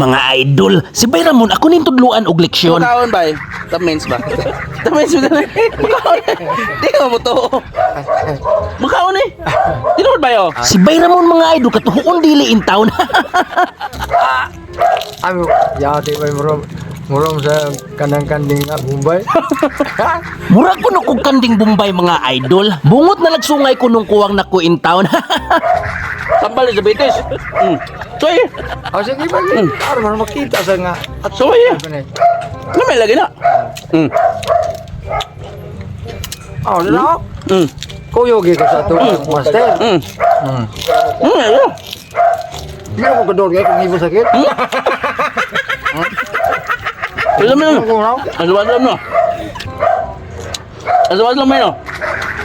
Mga idol, si Bay Ramon ako ning tudluan og leksyon. Makaon ba? Tamens ba? Tamens ba? Makaon eh. Di ka mo to. Makaon eh. Tinuod ba yo? Si Bay Ramon, mga idol, katuhuon dili in town. Ami yati may murom murom sa kanang kanding nga Bombay. Murag kuno kog kanding Bombay, mga idol. Bungot na lagsungay ko nung kuwang nako in town. Tambal sa bitis. Soy. O sige ba? Aron man makita sa nga. At Soy. Ano may lagi na? Oh, na. Kuyogi ko sa ato master. Ayo. Di ako kador kay kung ibo sakit. Alam mo. Ano ko raw? Ano ba alam no? Ano ba alam mo no?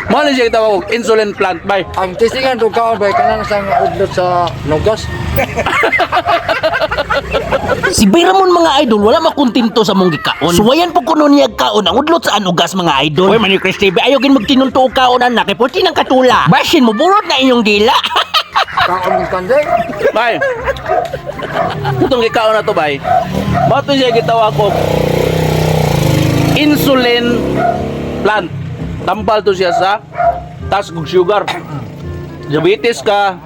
Mo na siya tawag og insulin plant bay. Ang tisingan to kaon bay kanang sa nga udlot sa nugas. Si Bay Ramon, mga idol, wala makontento sa mong gikaon. Suwayan po kuno niya kaon ang udlot sa anugas, mga idol. Uy, Manny Chris TV, ayaw gin magtinunto og kaon anak kay puti ng katula. Basin mo burot na inyong dila. Kaon ng kanding. Bay. Itong gikaon na to bay. Mo to siya gitawag og insulin plant. Tambal to siya sa taas og sugar. Diabetes ka.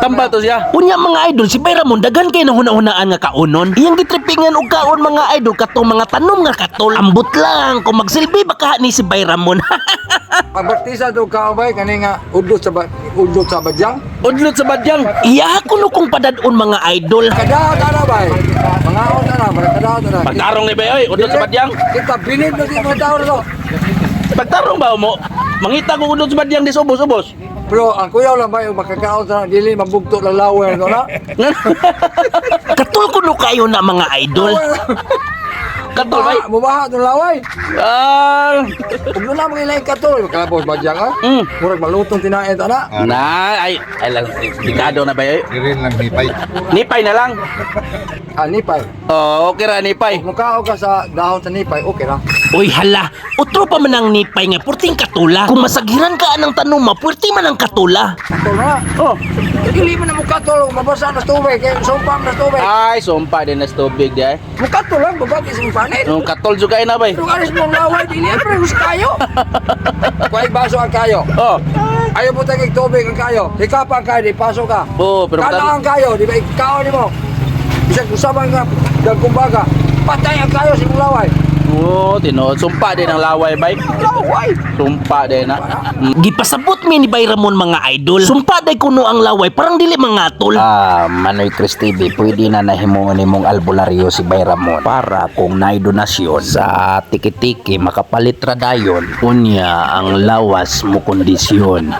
Tambal to siya. Unya, mga idol, si Bay Ramon daghan kay nahuna-hunaan nga kaonon. Iyang gitripingan og kaon, mga idol, katong mga tanom nga katol. Ambot lang kung magsilbi ba ka ni si Bay Ramon. Ang bartisa to kaon bay kani nga udlot sa badyang. Udlot sa badyang. Iya kuno kung padadon, mga idol. Kadaot ana bay. Mga on ana, mga kadaot ana. Pagtarong ni bay oy, udlot sa badyang. Kita bilib na di mga tao na to. Pagtarong ba mo? Mangita ko udlot sa badyang di ubos-ubos. Pero ang kuyaw lang ba yung makakaon sa dili mabugto lang laway no na. Katol kuno kayo na, mga idol. Katol bay. Mubaha tong laway. Ah, Ug na mga ilay katol, kalabos badyang ah. Murag malutong tinae ta na. Na ay ay lang delikado na bay oy. Irin lang nipay. Nipay na lang. Ah, nipay. Oh, okay ra nipay. Mukha ka sa dahon sa nipay, okay ra. Uy hala, utro pa man ang nipay nga purting katula. Kung masagiran ka anang tanom, mapurti man ang katula. Katol na. Oh. Dili man na mukatol, mabasa na sa tubig, kay sumpa man sa tubig. Ay, sumpa din na sa tubig di ay. Mukatol lang, babag isang panit. Nung katol juga na bay. Pero aris mong laway, dili pre hus kayo. Kuhay baso ang kayo. Oh. Ayaw mo tagig tubig ang kayo. Hikapa ang kayo, di paso ka. Oh, pero Kana ang kayo, di ba ikaw ni mo. Bisag usaban ka, dagkumbaga. Patay ang kayo sa imong laway. Oh, tinuod sumpa din ang laway bay. Laway! Sumpa din na. Gipasabot mi ni Bay Ramon, mga idol. Sumpa day kuno ang laway parang dili mangatol. Ah, Manoy Chris TV, pwede na nahimuon nimong albularyo si Bay Ramon para kung naay donasyon sa tiki-tiki makapalit ra dayon. Unya ang lawas mo kondisyon.